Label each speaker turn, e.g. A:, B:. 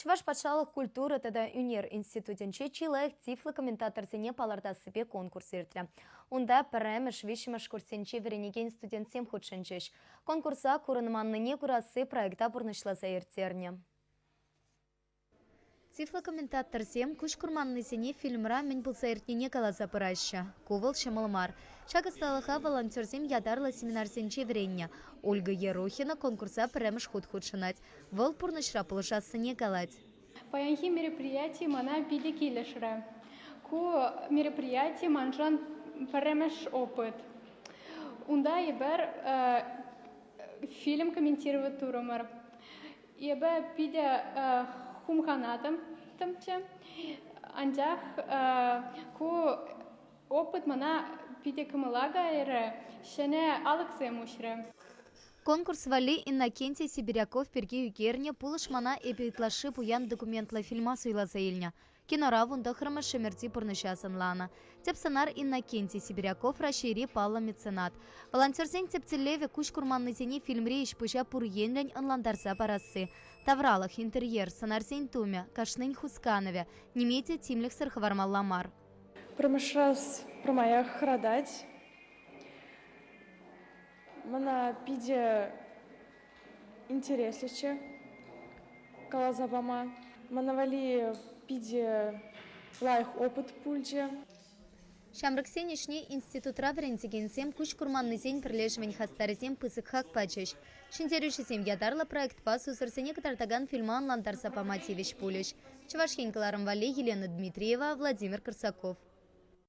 A: Чӑваш патшалӑх культура тата ӳнер институтӗнче чи лайӑх тифлокомментаторсене палӑртассипе конкурс иртрӗ. Унта пӗрремӗш, виҫҫӗмӗш курссенче вӗренекен студентсем хутшӑнчӗҫ. Конкурса Курӑнманнине курасси проекта пурнӑҫласа ирттернӗ. Тифлокомментаторсем куҫ курманнисене фильмра мӗн пулса иртнине каласа параҫҫӗ. Ку вӑл ҫӑмӑл мар. Ҫак ӑсталӑха волонтерсем ятарлӑ семинарсенче вӗреннӗ. Ольга Ерохина конкурса пӗрремӗш хут хутшӑнать. Вӑл пурнӑҫра пулӑшассине калать.
B: Паянхи мероприяти мана питӗ килӗшрӗ. Ку мероприяти маншӑн пӗрремӗш опыт. Унта эпир фильм комментировать турӑмӑр. Эпӗ питӗ хумханатӑмччӗ, анчах ку опыт мана питӗ кӑмӑла кайрӗ, ҫӗнӗ алӑксем уҫрӗ.
A: Конкурс валли Иннокентий Сибиряков пирки ӳкернӗ «Пулӑш мана, эпӗ ытлашши пуян» документлӑ фильма суйласа илнӗ. Кинора вунтӑххӑрмӗш ӗмӗрти пурнӑҫа сӑнланӑ. Тӗп сӑнар Иннокентий Сибиряков Раҫҫейри паллӑ меценат. Волонтерсен тӗп тӗллевӗ куҫ курманнисене фильмри ӗҫ-пуҫа пур енлӗн ӑнлантарса парасси. Тавралӑх, интерьер, сӑнарсен тумӗ, кашнин хусканӑвӗ ниме те тимлӗхсӗр хӑвармалла мар.
C: Пӗрремӗш раз пӗрмаях хӑратать. Мана питӗ интереслӗччӗ каласа пама. Мана валли питӗ лайӑх опыт пулчӗ.
A: Ҫамрӑксен ӗҫне институтра вӗрентекенсем куҫ курманнисен пӗрлешӗвӗн хастарӗсем пысӑк хак пачӗҫ. Ҫӗнтерӳҫӗсем ятарлӑ проектпа сусӑрсене кӑтартакан фильма ӑнлантарса пама тивӗҫ пулӗҫ. Чӑваш Ен кӑларӑм валли Елена Дмитриева, Владимир Корсаков.